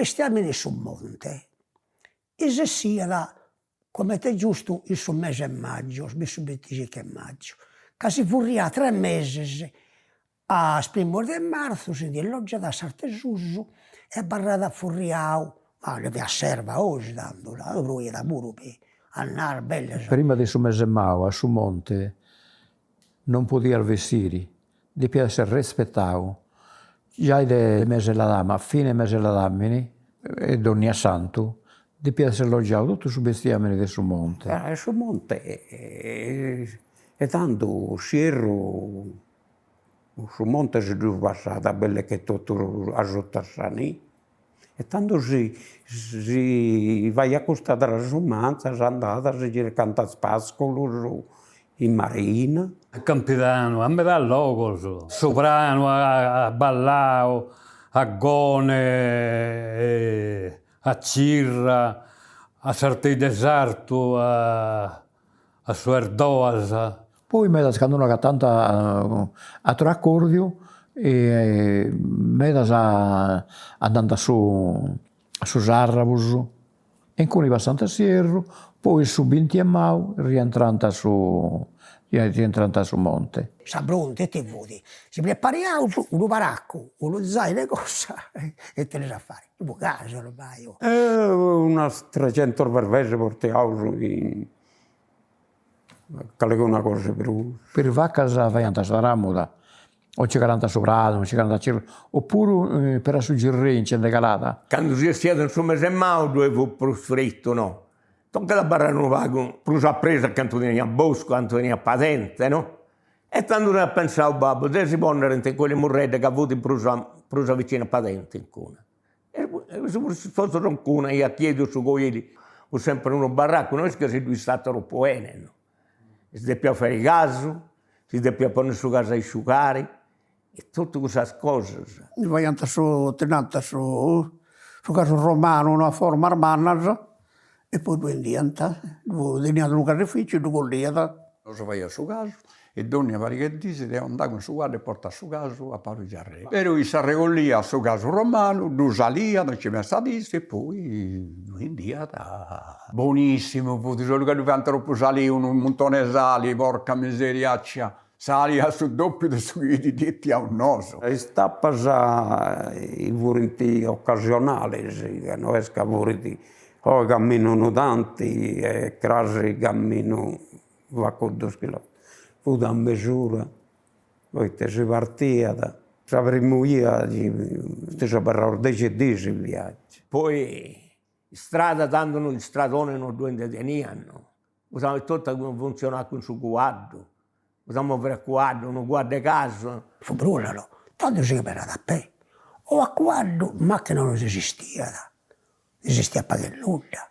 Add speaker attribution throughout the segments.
Speaker 1: bestiamini 'e su monte essiat comente est giustu in su mese 'e maggio, su binticincu 'e maggio, ca si furriat tres meses, a is primos de martzu si ndi alloggiat a s'art'e susu e abarrat furriau, ma ddi fiat s'erba 'osi tando, proiat puru po annadas bellas.
Speaker 2: Prima de su mese 'e mau a su monte non podias bessiri, depiat essi respetau, giai de mese 'e ladamini, a fine 'e mese 'e ladamini e donniassantu depiat essi allogiau totu su bestiamini de su monte.
Speaker 3: E su monte e tandu s'ierru su monte si ddu passat belle che totu asuta a sa nì E tando si si faiat custa trasumanza, s'andat, si circant is pasculus in marina.
Speaker 4: A Campidanu, a medas logos, su pranu a Ballau, a Gone, a Cirra, a Sartei de Sartu, a Suerdoas.
Speaker 2: Poi medas candu no agatant ateru acordiu medas andant a su a su Sarrabus e inguni passant s'ierru, poi su binti 'e mau rientrant a su rientrant a su monte.
Speaker 1: Sa bronti ite fut? Si prepariaus unu paracu, unu zainu 'e cosa e ite dd'eus a fai? Fut casu ormai.
Speaker 3: Unas trecentus berbeis portiaus in Calincuna cosa 'e prus.
Speaker 2: Po is vacas faiant sa tramuda, o nci calant a su pradu, nci calant a Cirra, opuru peri a su Gerrei nci nde calat.
Speaker 5: Candu si 'essiat in su mese 'e mau ddoi fut prus fritu, no? Tocat a abarrai unu pagu prus a presu a cantu teniat boscu, cantu teniat padente, no? E tando at pensau babbu de si ponnere in quella murredda ca fut prus prus a vicinu a padente incuna. E si fut postu incuna iat chiediu su coili, fut sempre unu barracu, no est ca si ddui istat tropu 'ene no. Si depiat fai casu, si depiat ponni su casu a isciugare e totu cussas cosas.
Speaker 6: Faiant su, ti nant su su casu romanu no a formas mannas e poi ddu 'endiant, ddu teniat unu casificiu e ddu colliat.
Speaker 7: Nosu faiaus su casu e dònnia pariga 'e dis deu andà cun su cuaddu e portà su casu a palu Giarrei. Però issa arregolliat su casu romanu, ddu saliat, nci messat issu e poi ddu 'endiat. Bonissimu fut, solu ca ddu fiant tropu saliu, unu muntoni 'e sali, porca miseriaccia, sali a su doppiu de su chi ddi 'etiaus nosu.
Speaker 3: Is tapas furint ocasionalis, ca no est ca furint, oi camminu unu tanti e cras camminu pagu dus chilometrus, fut a mesura, poita si partiat, sa primu 'ia seus abarraus dexi dis in viaggiu.
Speaker 5: Poi istrada tando no istradone no ddoi nde teniant, usaiant totu funtzionat cun su cuaddu, usaiant movere a cuaddu, unu cuaddu 'e casu.
Speaker 1: Fut brulla no, tando si caminat a pè o a cuaddu, macchina non esistiat, esistiat pagu e nudda,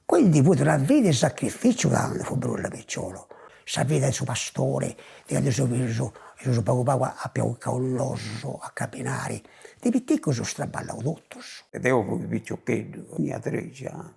Speaker 1: quindi fut una vida 'e sacrificiu tando, fut brulla picciolu, sa vida 'e su pastore, de candu seus seus pagu pagu apioccaus nosu a caminari, de piticus eus traballau totus.
Speaker 3: Deu fui piciocheddu, tenia trexi annus.